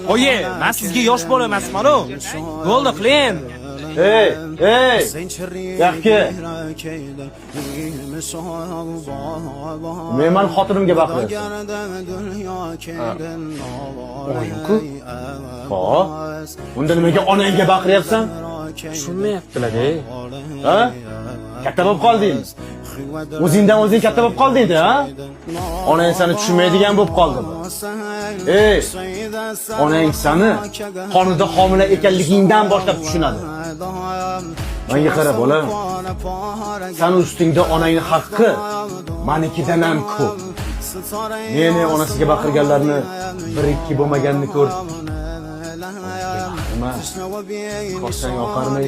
Oyi, men sizga yosh bola emasman-u. Bo'ldi, qiling endi. Ey, ey! Yoqqa. Men xotinimga baqiryapsan. Oyim-ku. Ho? Unda nimaga onangga baqiryapsan? Tushunmayaptilar-da. Ha? Katta bo'lib qoldingmi? O'zingdan o'zing katta bo'lib qolding-da, ha? Onang seni tushunmaydigan bo'lib qoldimi? Ey, onang seni qonida homila ekanligingdan boshlab tushunadi. Menga qara, bola. Sani ustingda onangning haqqi manikidan ham ko'p. Meni onasiga baqirganlarni bir ikki bo'lmaganini ko'r. Nima? Ko'rsang oqarmay.